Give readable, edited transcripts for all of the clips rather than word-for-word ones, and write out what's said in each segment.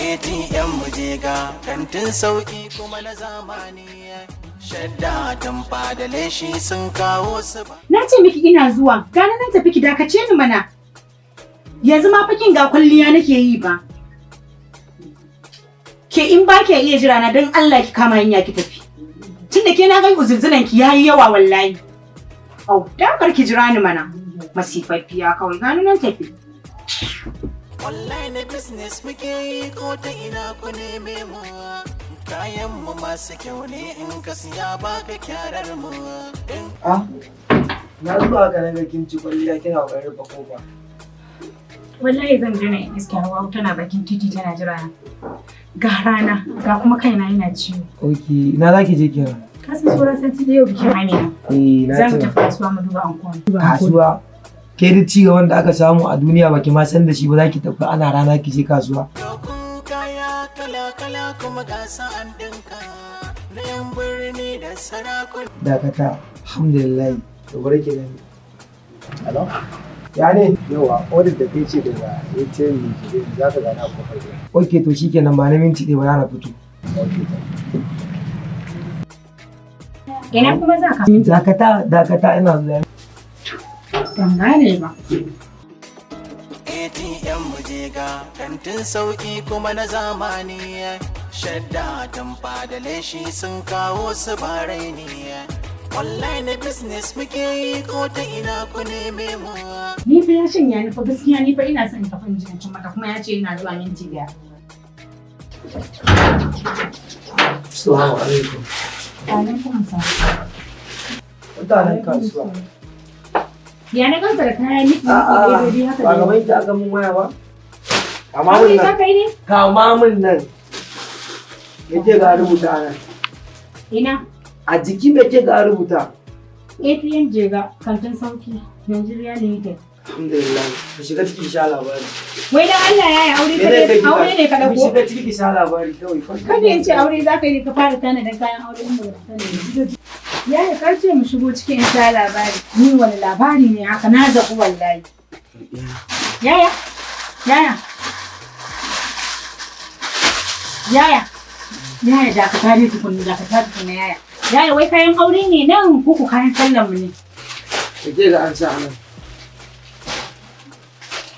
ATM mu je ga kantin sauki kuma na zamani. Shadda tamfa da leshi sun kawo su ba. Na ce miki ina zuwa, gani nan tafi, ki dakace ni mana. Yanzu ma fa kin ga kwalliya nake yi ba. Ke, in ba ki iya jira na, don Allah ki kama hanya ki tafi. Tunda ke na ga uzurzunan ki yayi yawa wallahi. Au, da kar ki jira ni mana. Masifaffiya kawai, gani nan tafi. Online business muke yi, ko ta ina ku neme mu. Kayan mu masu kyau ne, in ka siya baka kyarar mu. In Ah, na zuwa ka naga kin ci kwalliya kina ƙoƙarin rufe kofa. Wallahi zan je na in iske Hauwa tana bakin titi tana jira na. Ga rana, ga kuma kaina yana ciwo. Ok, ina za ki je kenan? Ka san sauran sati da yau bikin Amina. Eh, na Za mu tuna. tafi kasuwa mu duba ankon. Kasuwa. Ke, duk ci gaban da aka samu a duniya baki ma san da shi ba, za ki tafi ana rana ki je kasuwa? Dokun kaya kala-kala kuma gasa an dinka na yan birni da sarakuna. Dakata, alhamdulillah. To, bari ki gani. Hello? Ya ne? Yawa, order da kai ce daga ATM ne ke za ka gana a kofar gida. Ok, to shikenan, ba na minti ɗaya ba za na fito. Ok, to. Ina kuma za ka? Dakata, dakata, ina zuwa. Ban gane ba. ATM mu je ga kantin sauki kuma na zamani. Shadda tamfa da leshi sun kawo su ba raini. Online business muke yi, ko ta ina ku neme mu. Ni fa ya shanya ni fa gaskiya, ni fa ina son in tafi in ji in cin mata, kuma ya ce yana zuwa minti 1. Assalamu alaikum. Alaikum salam. Mutanen kasuwa. Ya na ganka da kayan miki A'a, ledodi haka ba da gaban ki aka mun waya ba? Kama Aure mun za nan. ka yi ne? Kama mun nan. Me ke ga rubuta nan? Ina. A jiki me ke ga rubuta? ATM Jega kantin sauki Nigeria Limited. Alhamdulillah. Ku shiga ciki sha labari. Wai dan Allah ya yi aure Me zai kai ka ki aure ne ka Ku dauko? shiga ciki ki sha labari kawai. Kada in ce aure za ka yi ka fara tanadin kayan aure in ba ka sani. Yaya, ka ce mu shigo cikin in sha labari. Ni wani labari ne haka? Na zaɓi wallahi. Yaya? Yaya? Yaya? Yaya, dakata dai tukunna, dakata tukunna, yaya. Yaya, wai kayan aure ne nan ko ku kayan sallan mu ne? Me ke ga an sa nan?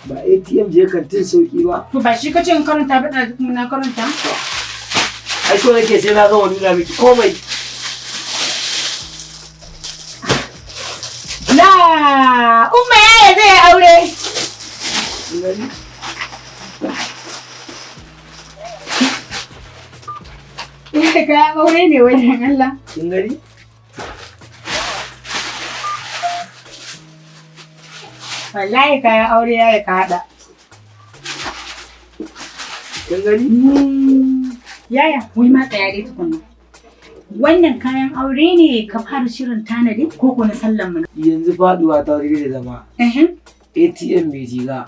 Ba ATM je kantin sauki ba. To, ba shi kace in karanta ba ɗazu, kuma na karanta? Ai so nake sai na gama nuna miki komai. La Umma, yaya zai yi aure. Kin gani? Kayan aure ne wajen Allah. Kin gani? Wallahi kayan aure yaya ka haɗa. Kin gani? Yaya, wai ma tsaya dai tukunna. Wannan kayan aure ne ka fara shirin tanadi ko ko na sallan mu ne? Yanzu faduwa ta wuri da zama. Ehem. ATM mai jiga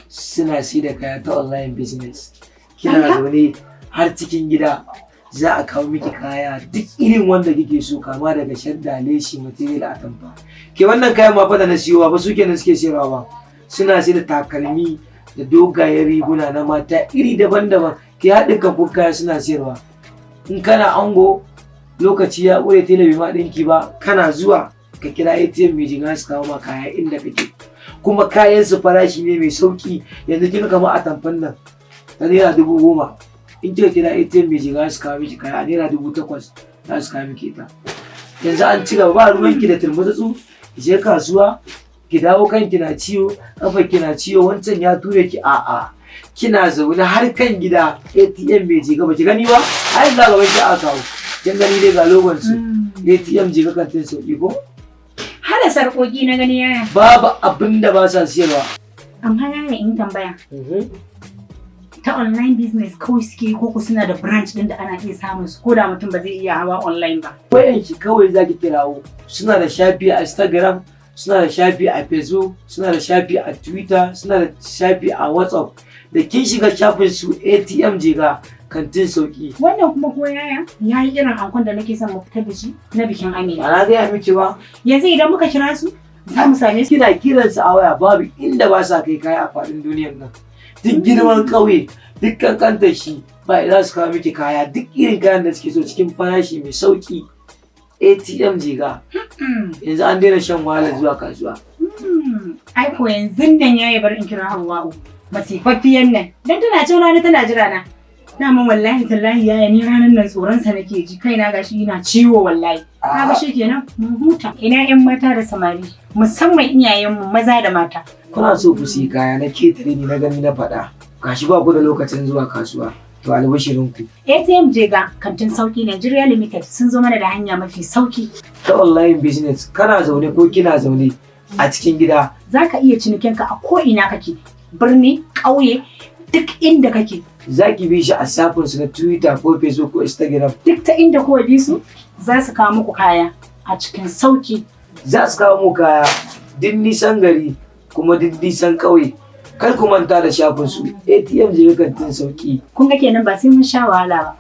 suna sai da kaya ta online business. Kina zaune har cikin gida za a kawo miki kaya duk irin wanda kike so, kama daga shadda, leshi, material, atamfa. Ke, wannan kayan ma fa da na siyowa ba su kenan suke sayarwa ba. Suna sai da takalmi da dogayen riguna na mata iri daban-daban. Ke, haɗin kan kaya suna sayarwa. In kana ango, lokaci ya ƙure, tela bai ma ɗinki ba, kana zuwa ka kira ATM mai jiga su kawo ma kaya inda kake. Kuma kayan su farashi ne mai sauki. Yanzu kin kama atamfan nan ta ₦10,000, in kika kira ATM mai jiga su kawo miki kaya a ₦8,000 za su kawo miki ita. Yanzu an ci gaba, ba ruwanki da turmutsutsu, ki je kasuwa ki dawo kanki na ciwo, kafar ki na ciwo, wancan ya ture ki. A'a, kina zaune har kan gida, ATM mai jiga. Ba ki gani ba? Ai yanzu gaban ki aka kawo. Kin gani dai, ga logon su, ATM Jega kantin sauki ko? Hada sarƙoƙi na gani, yaya. Babu abin da ba sa siyarwa. Amma yaya, in tambaya. Ta online business kawai suke yi ko ku suna da branch din da ana iya samun su ko da mutum ba zai iya hawa online ba? Wayan ki kawai zaki kirawo. Suna da shafi a Instagram, suna da shafi a Facebook, suna da shafi a Twitter, suna da shafi a WhatsApp. Da kin shiga shafin su, ATM Jega kantin sauki. Wannan kuma ko yaya, ya yi irin ankon da nake son mu fitar da shi na bikin Amina. Ba na gaya miki ba? Yanzu idan muka kira su, za mu same su? Kina kiransu a waya, babu inda ba sa kai kaya a faɗin duniyar nan. Duk girman ƙauye, Duk kankantar shi ba za su kawo miki kaya duk irin kayan da suke so cikin farashi mai sauki. ATM Jega. Yanzu an daina shan wahala zuwa kasuwa. Ai ko yanzu nan yayi bar in kira Hawwa'u. Masifaffiyan nan. Dan tana cin rana tana jira na. Daman wallahi tallahi yaya ni ranar nan tsoron sa nake ji, kaina gashi ina ciwo wallahi. Kaga shikenan mun huta. Ina yan mata da samari, musamman iyayenmu maza da mata. Kuna so ku siyi kaya na ketare ni na gani na faɗa. Gashi ba ku da lokacin zuwa kasuwa. To albishirinku. ATM Jega kantin sauki Nigeria Limited sun zo mana da hanya mafi sauki. Ta online business, kana zaune ko kina zaune a cikin gida. Za ka iya cinikinka a ko ina kake, birni, ƙauye, duk inda kake. Za ki bi shi a shafinsu na Twitter ko Facebook ko Instagram. Duk ta inda kuwa bi su, za su kawo muku kaya a cikin sauki. Za su kawo muku kaya duk nisan gari kuma duk nisan ƙauye. Kar ku manta da shafinsu ATM Jega kantin sauki. Kun ga kenan ba sai mun sha wahala ba.